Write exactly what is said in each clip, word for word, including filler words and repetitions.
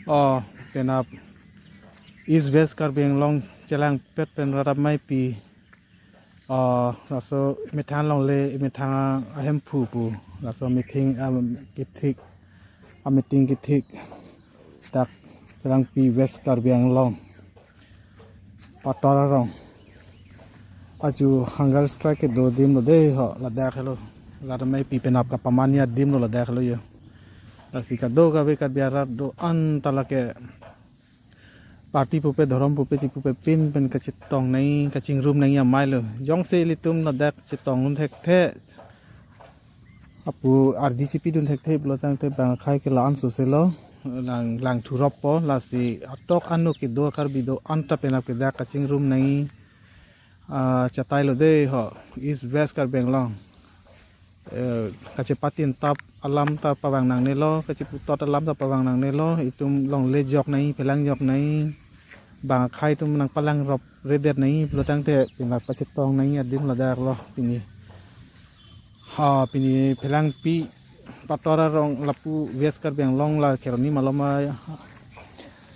Oh, penap East West Karbi Anglong chelangpet pen rat ameipi. Oh, laso methang longle, methang ahemphu pu. Laso meeting, um, kethik, a meeting kethik. Dak Phelangpi West Karbi Anglong. Pator arong. Ajo hunger strike kedo adim lo dei ho, ladak helo. Rat ameipi penap kapamani adim lo ladak helo yo. Lasi kadokave Karbi arat do-an ta lake party pupe, dhorom pupe, chik pupe pin pen kachetong nangji, kachingrum nangji amei lo. Jongsi ilitum ladak chetong un thekthe, apu ardi chipidun thekthe pulo tangte bang akhei ke la-an sose lo, lang, lang thurop po, lasi atok ano kedo Karbi do-an ta penap ke dak kachingrum nangji, ah, chatai lo dei ho, East West Karbi Anglong. Eh, kachepatin tap alam ta pavang nangnelo, kacheputot alam ta pavang nangnelo, itum longle jok nangji, phelang jok nangji, bang akhei atum nangpalangrop redet nangji pulo tangte penap kachetong nangji adim ladak lo pini. Ha, pini Phelangpi Pator arong lapu West Karbi Anglong la Kheroni malom a,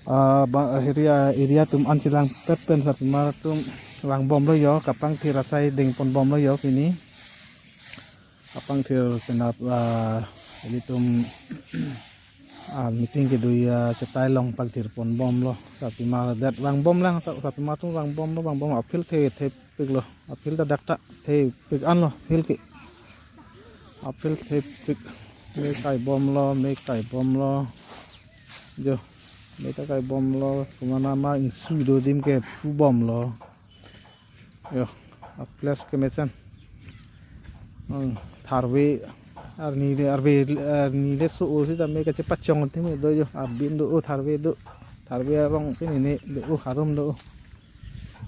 ah, ba, area, area atum an chelangpet pen sarpimar atum vangbom lo yo, kapangthir asai dengponbom lo yo pini. Kapangthir penap, ah, ilitum, ah, meeting kedo achatai along pangthirponbom lo. Sarpimar det vangbom lang, sa-, sarpimar atum vangbom lo, vangbom a-field the, thepik lo. A-field ta dak ta thepik an lo, field ke. A-field thepik. Me kaibom lo, me kaibom lo. Jo, me ta kaibom lo, komat nama ingsu do adim ke pubom lo. Yo, a-place kemesen. Hmm, tharve arni le, arve arni le so-o sitame kachepachong adim do yo. Arbin do-o, tharve do. Tharve arong pini ne do-o, harum do-o.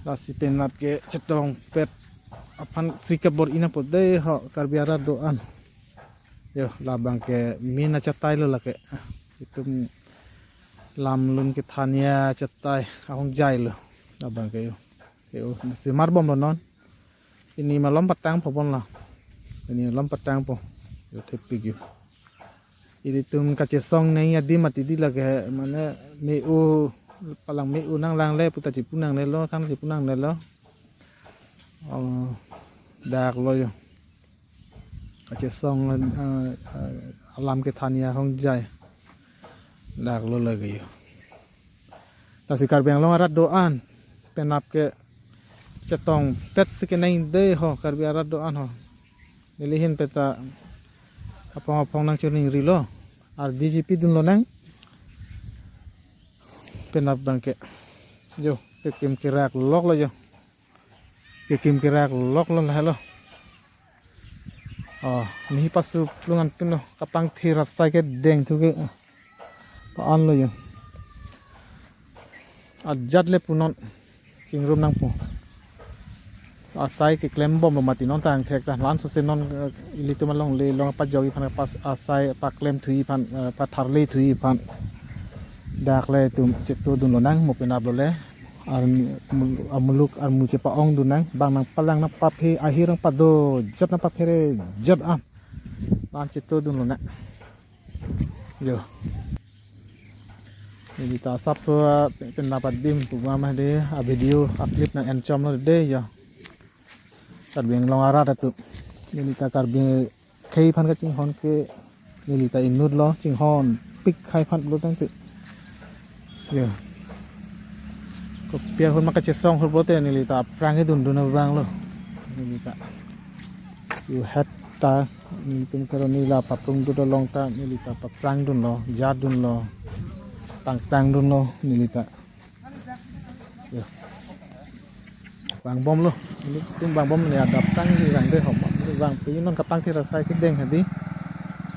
Lasi penap kachetongpet aphan si kabor-i nangpo dei ho Karbi arat do-an. Yo, labang ke main achatai lo lake. Itum lam lun kethan achatai ahongjai lo. Labang ke yo. Yo, simar bom lo non. Pini malom patangpo bon la. Pini malom patangpo. Yo, thepik yo. Ilitum kachesong nangji adim mati di lake, mane me-o, palang me-o nanglangle pu ta chipu nangnelo, thang chipu nangnelo. Oh, dak lo yo. Kachesong, eh, eh, alam kethan ahongjai. Dak lo lake yo. Lasi Karbi Anglong arat do-an penap kachetongpet si kenang dei ho Karbi arat do-an ho. Neli ahin peta apong apong nangchoningri lo. Ardi chipidun lonang. Penap abang ke. Yo, kekim kerak lok lo yo. Kekim kerak lok lo lahelo. Oh, nehi pasu plung anpin lo, kapangthir asai kedeng thu ke. Pa-an lo yo. Ajat le punon. Chingrum nangpo. So, asai keklembom lo mati non tangthek ta. La-an sose non, eh, ilitum alongle along pajokji aphan pas asai paklem thuji aphan, eh, patharle thuji aphan. Dak le itum chetodun lonang mo penap lo le. Arni amul-, amuluk armu chepa-ongdun nang, bang nangpalang nangpaphe, ahir nangpado jot nangpaphere jot an. La-an chetodun lonang. Yo. Neli ta asapso, ah, pe-, penap adim pu ma ma de, a-video, a-clip nang-enchom lo dei yo. Karbi Anglong arat atum. Neli ta Karbi akhei aphan kachinghon ke neli ta inut lo, chinghonpik akhei aphan pulo tangte. Yo. Kopi ahut ma kachesong ahut pulote neli ta aphrang kedundun abang lo. Neli ta. Yo, het ta nelitum Kheroni la paprung dut along ta neli ta paphrangdun lo, jatdun lo, tangtangdun lo neli ta. Yo. Vangbom lo. Nelitum vangbom ne adap tangji vang dei ho. Neli vangpi non kapangthir asai kedeng hadi.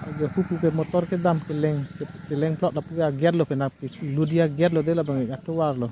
Ajo pupu ke motor kedam keleng, keleng plot lapu ke a-gate lo penap ke lutji a-gate lo dei labang atovar lo.